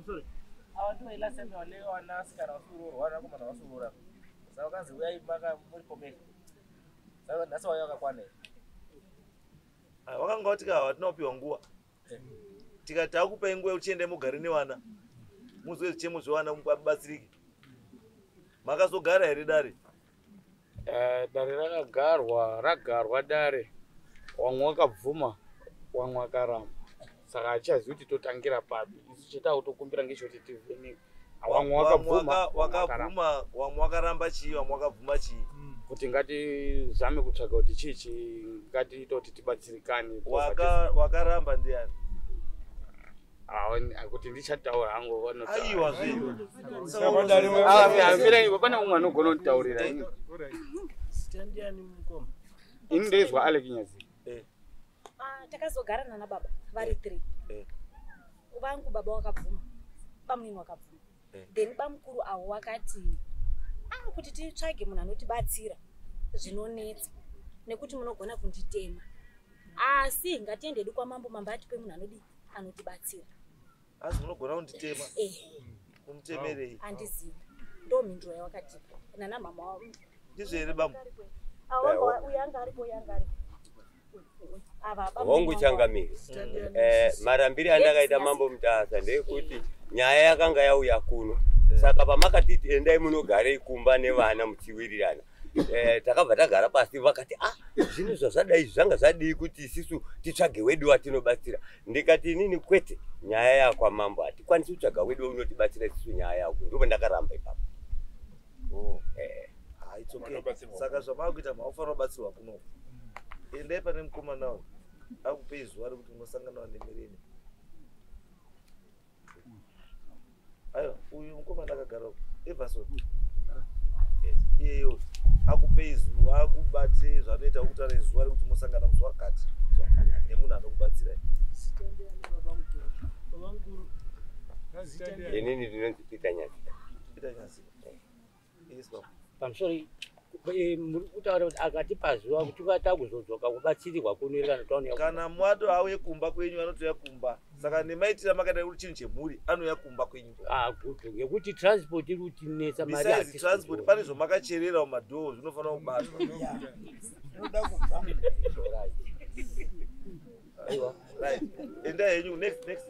Ava ndivo last time vane vanasikana vasuroorwa, vanakomana vasuroora, saka vakanzi uyai maka muri pomera. Saka nhasi vauya vakakwana here? Ah, wakanga wati ka hatina kupiwa nguva, tikati takupai nguva yekuti chiendai mugare nevana, muzwe zvichemo zvevana, mubatsirike. Makazogara here dare? Dare rakagarwa, ragarwa dare, wamwe wakabvuma, wamwe wakaramba, saka hachichazivi kuti totangira papi. Isu chetakutokumbira ngechekuti tivheneke. Wamwe wakabvuma, wamwe wakaramba. Wakabvuma, wamwe wakaramba chii? Wamwe wakabvuma chii? Kuti ngatizame kutsvaga kuti chii chingatiita kuti tibatsirikane. Wakaramba ndiani? Ah, kuti ndichataura hangu vanotaura. Aiwa zve. Ah, mirai, pane umwe anogona kunditaurira ini. Zita ndiani, mukoma? Ini ndeizwa Alec Nyazi. Ah, takazogara nana baba vari three. Vangu baba wakabvuma, bamunini wakabvuma. Then bamukuru avo wakati, ah, kuti titsvage munhu anotibatsira zvinonetsa nekuti munogona kunditema, asi ngatiendedu kwamambo, mambo atipe munhu anodi anotibatsira. Asi munogona kunditema? Eh. Kumutemerei? Handizivi, ndo mhinduro yawakatipa nana mama wavo. Ndizvo here, bamu? Uyu anga aripo, uyu anga aripo. Ava Hongu. bamunini. Changamire, marambiri andakaita Mambo Mutasa ndeyekuti nyaya yakanga yauya kuno, saka pamakatiti endai munogarei kumba nevana muchiwirirana, takabva tagara pasi. Vakati, ah, zvinhu zvazvadai zvanga zvadii kuti isisu titsvage wedu watinobatsira? Ndikati inini kwete, nyaya yakwamambo, hatikwanisi kutsvaga wedu unotibatsira isisu, nyaya yako. Ndipo ndakaramba ipapo. Oh. Eh. Ah, it's okay. Saka zvamakuita, makufanira kubatsirwa kuno. Endai pane mukomana uyu akupei zuva rekuti munosangana nemereni. Aiwa, uyu mukomana akagara uku, Everson, yes, iyeyo akupei zuva, akubate zvanoita kutaura zuva rekuti musangana musi wakati nemunhu anokubatsirai. Zita ndiani, baba mukuru? Baba mukuru, zita ndiani? Inini ndinonzi Peter Nyazika. Peter Nyazika, yes, baba. Pamusoro, muri kutaura kuti akatipa zuva kuti takuzodzoka kubatsirirwa kuno kana taoneka? Kana mwato auye kumba kwenyu, anotouya kumba. Saka nemaitiro amakaita kuti chinhu chemhuri, anouya kumba kwenyu. Ah, good, ngekuti transport iri kutinetsa, mari Besides hatisi transport, kuiona. pane zvomakacherera mumadhoo zvinofanira kubatwa. Aiwa. Right, endai henyu. Next, next.